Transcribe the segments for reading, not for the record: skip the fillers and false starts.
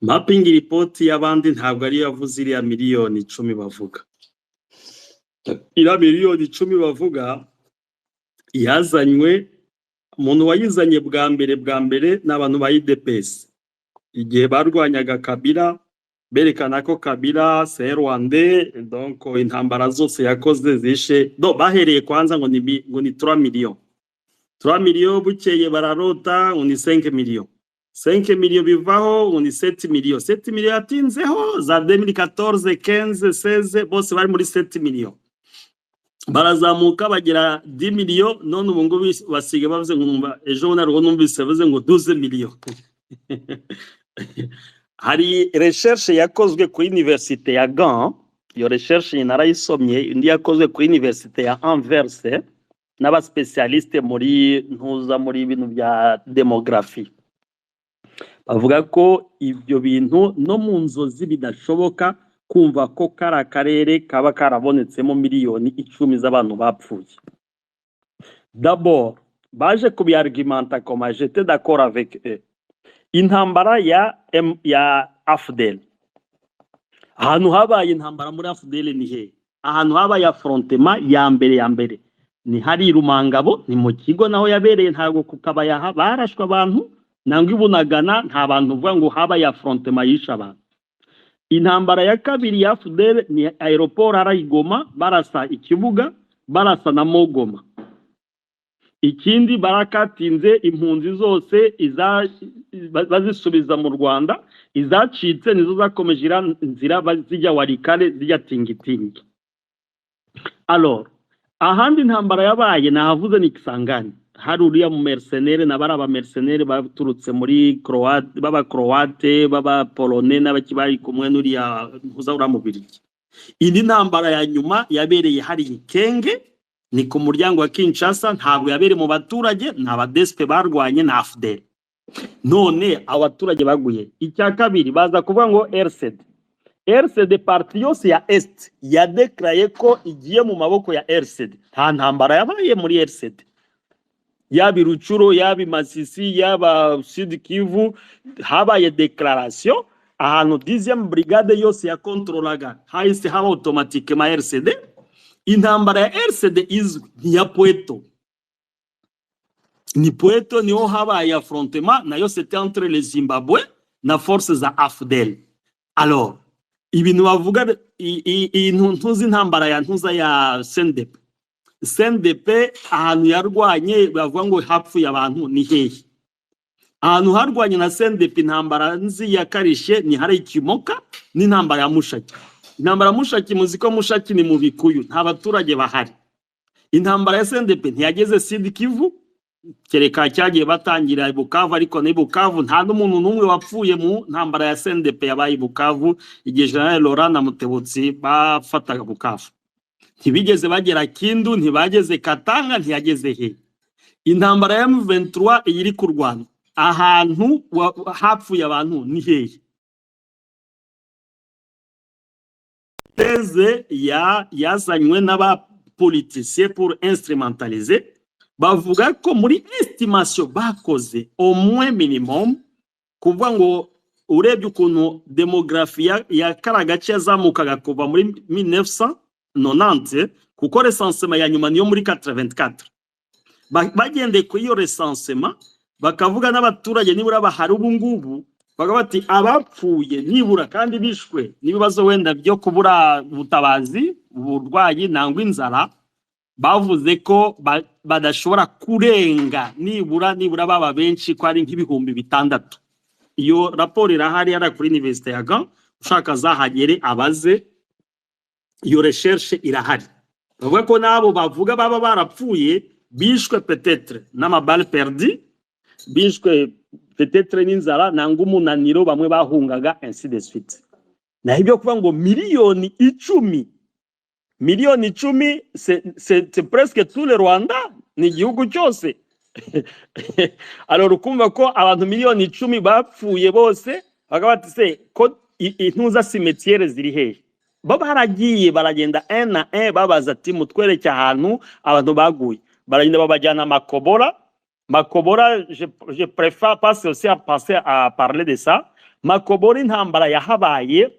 Mapping report y'abandi ntabwo ariyo yavuze iriya miliyoni 10 bavuga. Iriya miliyoni 10 bavuga yazanywe, umuntu wayizanye bwa mbere bwa mbere ni abantu ba UDPS, igihe barwanyaga Kabila, berekana ko Kabila c'est rwandais, donc intambara zose yakoze zishe. Do bahereye kwanza ngo ni ngo ni 3 millions, 3 millions, bukeye bararota ngo ni 5 millions, 5 millions bivaho ngo ni 7 millions, 7 millions yatinzeho za 2014, 15, 16, bose bari muri 7 millions, barazamuka bagera 10 millions. None ubu ngubu basigaye bavuze ngo, numva ejo bundi hariho numvise bavuze ngo 12 millions. Hari recherche yakozwe kuri université ya Gand, iyo recherche narayisomye. Indi yakozwe kuri université ya Anvers n'aba spécialistes muri ntuza, muri ibintu bya démographie, bavuga ko ibyo bintu no mu nzozi bidashoboka kumva ko kari akarere kaba karabonetsemo miliyoni 10 z'abantu bapfuye. D'abord baje kubiargumenta comme j'étais d'accord avec eux. Intambara ya M, ya AFDL, ahantu habaye intambara muri AFDL ni he? Ahantu habaye affrontement ya mbere ya mbere ni hari Rumangabo, ni mu kigo naho yabereye, ntabwo ku Kabaya barashwe abantu, nangwa ibunagana nta bantu uvuga ngo habaye affrontement yishe abantu. Intambara ya kabiri ya AFDL ni aéroport harayigoma, barasa ikibuga, barasa na Mogoma. Ikindi, barakatinze impunzi zose bazisubiza mu Rwanda, izacitse nizo zakomeje ira nzira zijya Walikale, zijya Tingitingi. Alors ahandi intambara yabaye nahavuze ni Kisangani, hari uriya mu mercenaire na bari aba mercenaire baturutse muri Croate, baba Croate, baba Polonais n'abaki, bari kumwe n'uriya ntuza uriya Mubirigi. Indi ntambara ya nyuma yabereye hari Ikenge, ni ku muryango wa Kinshasa, ntabwo yabereye mu baturage, ni abadespe barwanye na AFDL. None abaturage baguye. Icya kabiri, baza kuvuga ngo RCD, RCD partie yose ya Est yadéclaraye ko igiye mu maboko ya RCD. Nta ntambara yabaye muri RCD, yaba Rutshuru, yaba Masisi, yaba Sud Kivu. Habaye déclaration ahantu 10e brigade yose yakontrolaga, hahise haba automatiquement RCD. Intambara ya RCD izwi ni ya Pweto, ni Pweto niho habaye affrontement, nayo c'était entre les Zimbabwe na force za AFDL. Alors ibintu bavuga, iyi ntuzi intambara ya ntuza ya CNDP, CNDP ahantu yarwanye bavuga ngo hapfuye abantu ni hehe? Ahantu harwanye na CNDP, intambara nzi ya karishe ni hari Ikimoka n'intambara ya Mushaki. Intambara ya Mushaki, muzi ko Mushaki ni mu Bikuyu, nta baturage bahari. Intambara ya CNDP ntiyageze Sud Kivu, kereka cyagiye batangira i Bukavu, ariko ni Bukavu nta n'umuntu n'umwe wapfuye mu ntambara ya CNDP yabaye i Bukavu. Igihe General Laurent na Mutebutsi bafataga Bukavu, ntibigeze bagera Kindu, ntibageze Katanga, ntiyageze he. Intambara ya M23 iyi iri kurwana, ahantu hapfuye abantu ni hehe? Thèse ya yazanywe n'abapoliticiens pour instrumentaliser, bavuga ko muri estimation bakoze, au moins minimum, kuvuga ngo urebye ukuntu démographie ya kara gace yazamukaga kuva muri 1990, kuko recensement ya nyuma niyo muri 84, bagendeye kuri iyo recensement, bakavuga n'abaturage nibura bahari ubu ngubu, bakavuga bati abapfuye nibura kandi bishwe n'ibibazo wenda byo kubura ubutabazi, uburwayi nangwa inzara, bavuze ko badashobora kurenga nibura nibura baba benshi ko ari nk'ibihumbi 6000. Iyo raporo irahari yari kuri université ya Gand, ushaka azahagere abaze, iyo recherche irahari. Bavuga ko n'abo bavuga baba barapfuye bishwe peut-être n'ama balles perdues, bishwe peut-être n'inzara nangwa umunaniro, bamwe bahungaga, ainsi de suite. Naho ibyo kuvuga ngo miliyoni 10, miliyoni 10, c'est presque tout le Rwanda, ni igihugu cyose. Alors ukumva ko abantu miliyoni 10 bapfuye bose, bakaba bati se ko intuza cimetière ziri hehe? Bo baragiye baragenda un à un, babaza ati mutwereke ahantu abantu baguye, baragenda babajyana Makobora. Makobora, je préfère passer aussi à passer à parler de ça. Makobora, intambara yahabaye,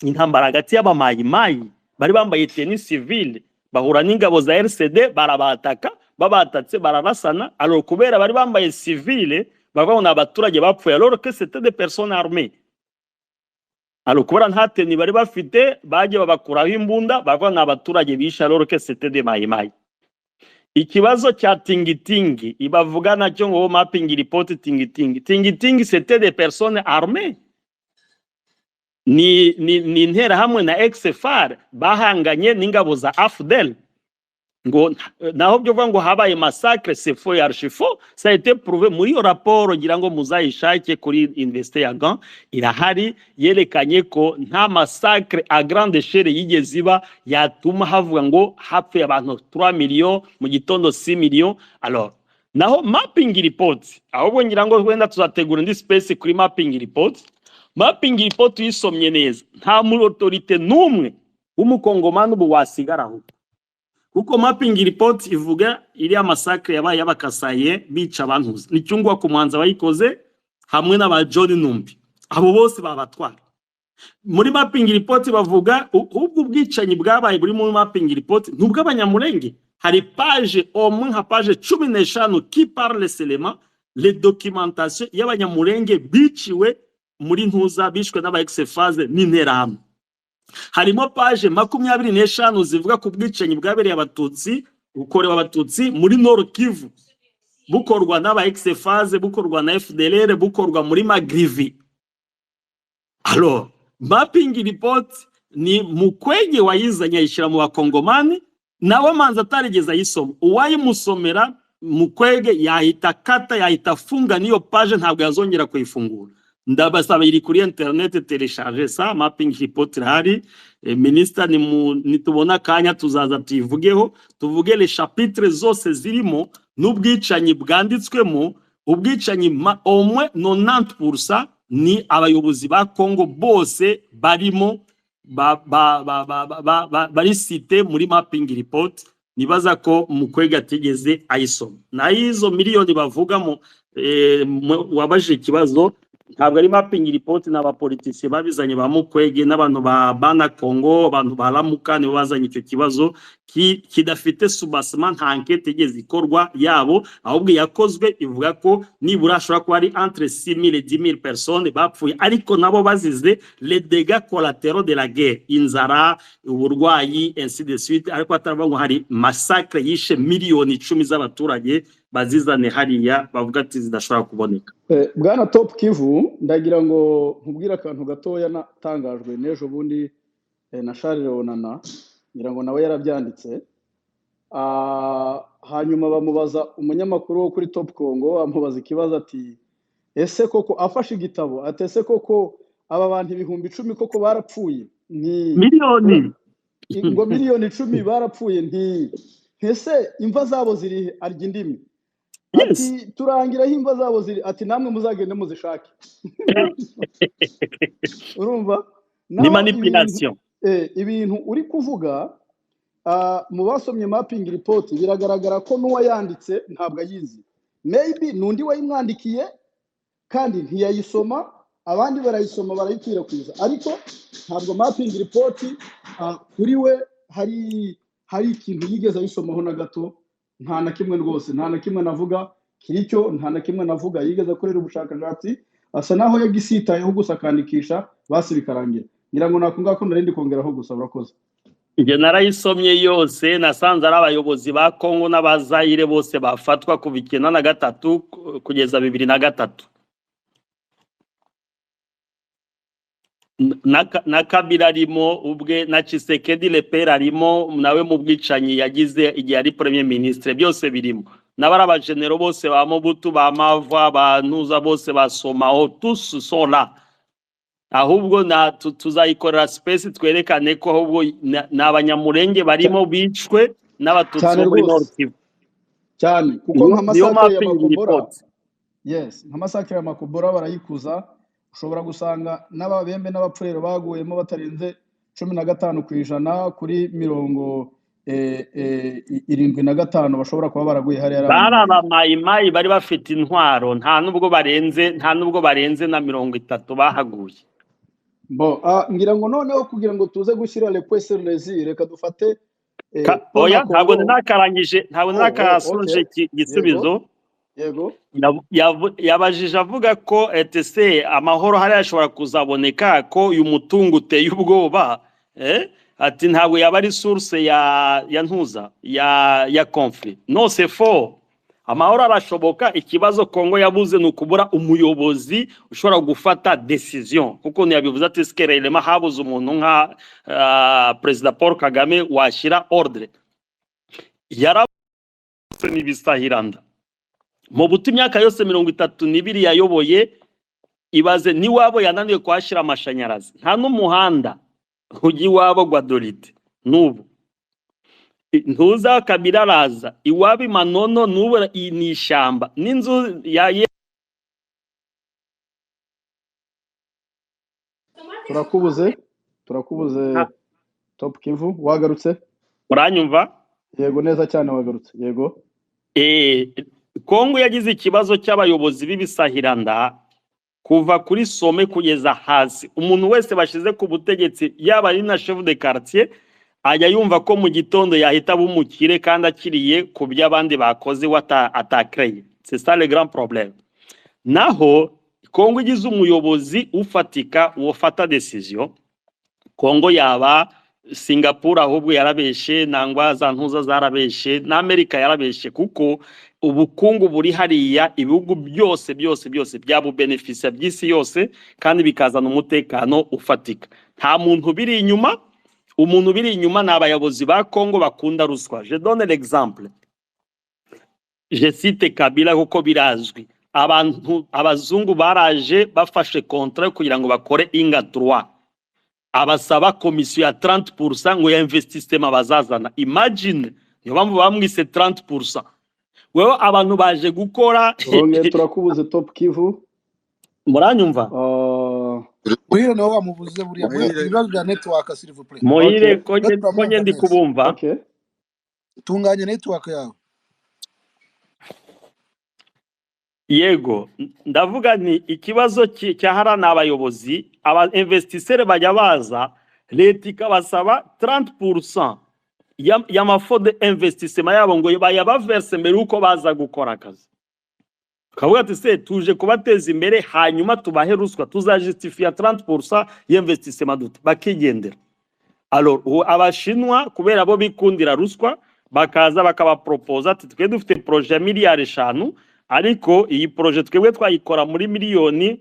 intambara hagati y'abamayimayi bari bambaye tenue civile, bahura n'ingabo za RCD, barabataka, babatatse bararasana. Alors kubera bari bambaye civile, bavuga ngo ni abaturage bapfuye, alors que c'était des personnes armées. Alors kubera nta tenue bari bafite, bagiye babakuraho imbunda, bavuga ngo ni abaturage bishe, alors que c'était des mayimayi. Ikibazo cya Tingitingi ibavuga nacyo ngo mapping report Tingitingi, Tingitingi, c'était des personnes armées, ni interahamwe na ex-FAR bahanganye n'ingabo za AFDL. Ngo naho byo kuvuga ngo habaye massacre, c'est faux et archi faux. Ça a été prouvé muri iyo raporo, ngira ngo muzayishake kuri université ya Gand, irahari, yerekanye ko nta massacre à grande échelle yigeze iba yatuma havuga ngo hapfuye abantu 3 millions mu gitondo, 6 millions. Alors naho mapping report, ahubwo ngira ngo wenda tuzategura indi space kuri mapping report. Mapping report uyisomye neza, nta mu autorité n'umwe w'umukongomani ubu wasigaraho, kuko mapping report ivuga iriya massacre yabaye y'abakasaye bica abantu, ni Kyungu wa Kumwanza bayikoze hamwe n'aba John Numbi, abo bose babatwara. Muri mapping report bavuga ubwo ubwicanyi bwabaye buri muri mapping report ntubw'abanyamurenge. Hari page au moins nka page 15 qui parle seulement les documentations y'abanyamurenge biciwe muri ntuza, bishwe n'aba ex-FAZ n'interahamwe. Harimo page 25 zivuga ku bwicanyi bwabereye abatutsi, bukorewe abatutsi muri Nord Kivu, bukorwa n'aba ex-FAZ, bukorwa na FDLR, bukorwa muri Magrivi. Alors mapping report ni Mukwege wayizanye, ayishyira mu bakongomani, nawe manza atarigeze ayisoma. Uwayimusomera Mukwege yahita akata, yahita afunga n'iyo page, ntabwo yazongera kuyifungura. Ndabasaba, iri kuri internet, télécharge ça, mapping report irahari. Minister, nitubona akanya tuzaza tuyivugeho, tuvuge les chapitres zose zirimo n'ubwicanyi bwanditswemo. Ubwicanyi au moins 90% ni abayobozi ba Congo bose barimo ba, bari cité muri mapping report. Nibaza ko Mukwege atigeze ayisoma. Nayo izo miliyoni bavugamo, wabajije ikibazo, ntabwo ari mapping report, ni abapoliticiens babizanye, ba Mukwege n'abantu ba Bana Congo, abantu ba Lamuka, nibo bazanye icyo kibazo kidafite soubassement. Nta enquête igeze ikorwa yabo, ahubwo yakozwe ivuga ko nibura hashobora kuba ari entre 6000 et 10 000 personnes bapfuye, ariko nabo bazize les dégâts collatéraux de la guerre, inzara, uburwayi, ainsi de suite, ariko ataravuga ngo hari massacre yishe miliyoni 10 z'abaturage bazizane hariya bavuga ati zidashobora kuboneka. Bwana Top Kivu, ndagira ngo nkubwire akantu gatoya natangajwe n'ejo bundi na Charles Onana, ngira ngo nawe yarabyanditse. Hanyuma bamubaza, umunyamakuru wo kuri Top Congo amubaza ikibazo ati: "Ese koko", afashe igitabo ati: "Ese koko aba bantu 10,000 koko barapfuye?" Nti Miliyoni. Ngo miliyoni 10 barapfuye, nti ese imva zabo ziri he? Arya indimi. Ati: "Turangira aho imva zabo ziri." Ati: "Namwe muzagende muzishake." Urumva Ni naho ibintu manipulation. Ibintu uri kuvuga, mu basomye mapping report, biragaragara ko n'uwayanditse ntabwo ayizi. Maybe ni undi wayimwandikiye kandi ntiyayisoma, abandi barayisoma barayikwirakwiza, ariko ntabwo mapping report kuri we hari ikintu yigeze ayisomaho na gato. Nta na kimwe rwose, nta na kimwe navuga kiricyo, nta na kimwe navuga yigeze akorera ubushakashatsi. Asa naho yagisitayeho gusa akandikisha basi bikarangira. Ngira ngo nako ngako nari ndi kongeraho gusa. Urakoze. Njye narayisomye yose, nasanze ari abayobozi ba Kongo n'abazayire bose bafatwa kuva 93 kugeza 2003. Na Kabila arimo ubwe, na Tshisekedi le père arimo nawe mu bwicanyi yagize igihe ari premier ministre, byose birimo. N'abari abagenero bose ba Mobutu, ba Mava, ba Ntuza, bose basomaho, tous sont là. Ahubwo na tuzayikorera space twerekane ko ahubwo ni abanyamurenge barimo bicwe n'abatutsi Cyane bo muri rwose. Nord Kivu. Cyane, kuko nka Niyo massacre ya mapping Makobora report. Yes, nka massacre ya Makobora barayikuza, ushobora gusanga n'ababembe n'abapfurero baguyemo batarenze 15% kuri mirongo 75 bashobora kuba baraguye hariya ari Bari Abanyamurenge. Abamayimayi bari bafite intwaro, nta nubwo barenze na 30 bahaguye. Bon, ngira ngo noneho kugira ngo tuze gushyira les points sur les i, reka dufate Oya, pona ntabwo Congo. Nakarangije, ntabwo Oh, okay. nakasuje igisubizo. Yego. Yabajije avuga ko etc amahoro hariya ashobora kuzaboneka, ko uyu mutungo uteye ubwoba, eh? Ati ntabwo yaba ari source ya ntuza ya conflit. Non, c'est faux, amahoro arashoboka. Ikibazo Kongo yabuze ni ukubura umuyobozi ushobora gufata décision, kuko ntiyabivuze ati est-ce que réellement habuze umuntu nka Perezida Paul Kagame washyira ordre? Yarabuze n'ibisahiranda mu buto imyaka yose 32 yayoboye. Ibaze n'iwabo yananiwe kuhashyira amashanyarazi, nta n'umuhanda ujya iwabo Gbadolite n'ubu. Ntuza Kabila araza iwabo i Manono, n'ubu ni ishyamba n'inzu ya Turakubuze, turakubuze. Top Kivu, wagarutse? Muranyumva? Yego, neza cyane, wagarutse, yego. Kongo yagize ikibazo cy'abayobozi b'ibisahiranda kuva kuri sommet kugeza hasi. Umuntu wese bashize ku butegetsi, yaba ari na chef de quartier, ajya yumva ko mu gitondo yahita aba umukire kandi akiriye ku byo abandi bakoze we atakreye. C'est ça le grand problème. Naho Kongo igize umuyobozi ufatika wofata décision, Kongo yaba Singapore. Ahubwo yarabeshe, nangwa za ntuza zarabeshe, n'Amerika yarabeshe, kuko ubukungu buri hariya ibihugu byose byose byose byabubenefisia by'isi yose, kandi bikazana umutekano ufatika. Nta muntu biri inyuma. Umuntu biri inyuma ni abayobozi ba Kongo bakunda ruswa. Je donne l'exemple, je cite Kabila kuko birazwi. Abantu abazungu baraje bafashe contrat kugira ngo bakore Inga 3, abasaba komisiyo ya 30% ngo ya investissement bazazana. Imagine, niyo mpamvu bamwise 30%. Wewe abantu baje gukora. Urongeye turakubuze, Top Kivu. Muranyumva? Muhire niwe wamubuze buriya. Muhire, Muhire. Ibibazo bya network, s'il vous plaît. Muhire. Okay. Ko Twe nge ko turamwumva nge ndi neza. kubumva. Okay. Tunganya network yawe. Yego, ndavuga nti ikibazo cya hariya ni abayobozi. Aba investisseurs bajya baza, leta ikabasaba 30% y'ama fonds de investissement yabo ngo bayabaverse mbere yuko baza gukora akazi. Tukavuga ati se tuje kubateza imbere, hanyuma tubahe ruswa, tuzajustifiya 30% y'investissement dute? Bakigendera. Alors ubu Abashinwa, kubera bo bikundira ruswa, bakaza bakabapropoza ati twe dufite projet ya miliyari 5, ariko iyi projet twebwe twayikora muri miliyoni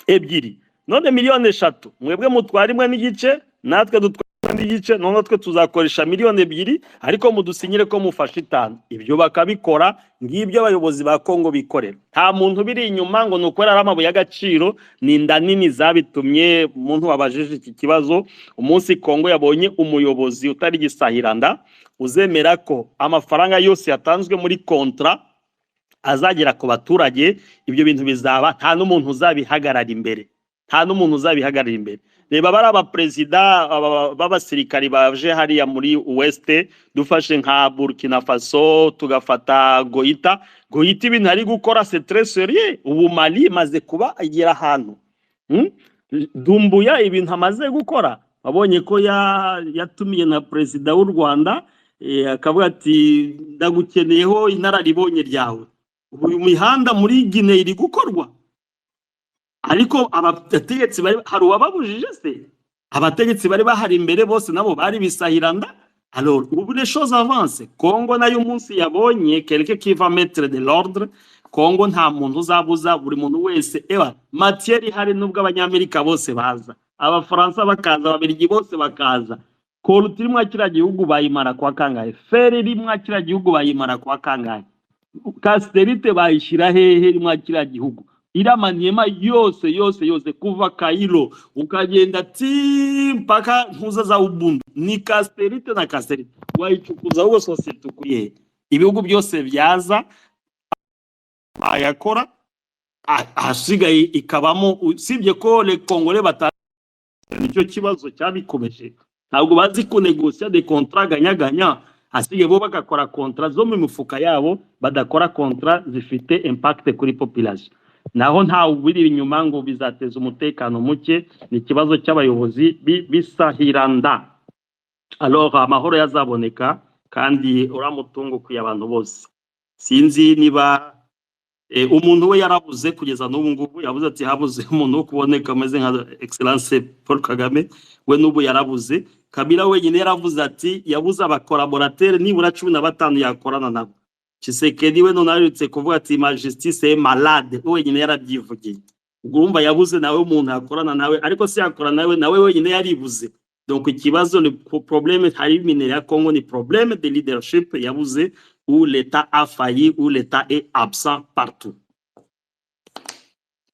2, none miliyoni 3, mwebwe mutwara 1.5, natwe dutwara n'igice, none twe tuzakoresha miliyoni 2, ariko mudusinyire ko mufashe 5. Ibyo bakabikora. Ngibyo abayobozi ba Kongo bikorera. Nta muntu biri inyuma ngo ni ukubera ari amabuye y'agaciro, ni inda nini zabitumye. Umuntu wabajije iki kibazo, umunsi Kongo yabonye umuyobozi utari gisahiranda uzemera ko amafaranga yose yatanzwe muri contrat azagera ku baturage, ibyo bintu bizaba, nta n'umuntu uzabihagarara imbere, nta n'umuntu uzabihagarara imbere. Reba bari abaperezida b'abasirikari baje hariya muri Ouest, dufashe nka Burkina Faso, tugafata Goïta. Goïta ibintu ari gukora, c'est très sérieux. Ubu Mali imaze kuba igera ahantu, Doumbouya ibintu amaze gukora, wabonye ko yatumiye na perezida w'u Rwanda, akavuga ati ndagukeneyeho inararibonye ryawe. Ubu uyu mihanda muri Guinea iri gukorwa, ariko abategetsi bari hari uwababujije se? Abategetsi bari bahari imbere bose nabo bari bisahiranda. Alors ubu les choses avancent. Congo nayo umunsi yabonye quelqu'un qui va mettre de l'ordre, Congo nta muntu uzabuza buri muntu wese. Ewa matière ihari, nubwo Abanyamerika bose baza, Abafaransa bakaza, Ababiligi bose bakaza, coltan iri mwa kiriya gihugu bayimara kwa kangahe? Fer iri mwa kiriya gihugu bayimara kwa kangahe? Cassitérite bayishyira hehe mwa kiriya gihugu? Iriya Maniema yose yose yose, kuva Kailo ukagenda ti mpaka ntuza za Ubundu, ni cassitérite na cassitérite. Wayicukuza ahubwo sosiyete ukuye, ibihugu byose byaza bayakora, ahasigaye ikabamo. Usibye ko le Congolais bata nicyo kibazo cyabikomeje. Ntabwo bazi kunegosiya des contrats gagnant-gagnant. Hasigaye bo bagakora contrat zo mu mifuka yabo, badakora contrat zifite impact kuri population. Naho ntawe ubiri inyuma ngo bizateza umutekano muke, ni ikibazo cy'abayobozi bisahiranda. Alors amahoro yazaboneka kandi uriya mutungo ukwiye abantu bose. Sinzi niba umuntu we yarabuze kugeza n'ubu ngubu, yabuze ati habuze umuntu wo kuboneka ameze nka Excellence Paul Kagame, we n'ubu yarabuze. Kabila wenyine yaravuze ati yabuze aba collaborateurs nibura 15 yakorana nabo. Tshisekedi we none aherutse kuvuga ati ma justice est malade, we wenyine yarabyivugiye. Ubwo urumva yabuze nawe umuntu yakorana nawe, ariko si yakorana nawe, nawe wenyine yaribuze. Donc ikibazo ni problème hari minerai ya Congo, ni problème de leadership yabuze, où l'État a failli, où l'État est absent partout.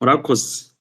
Murakoze.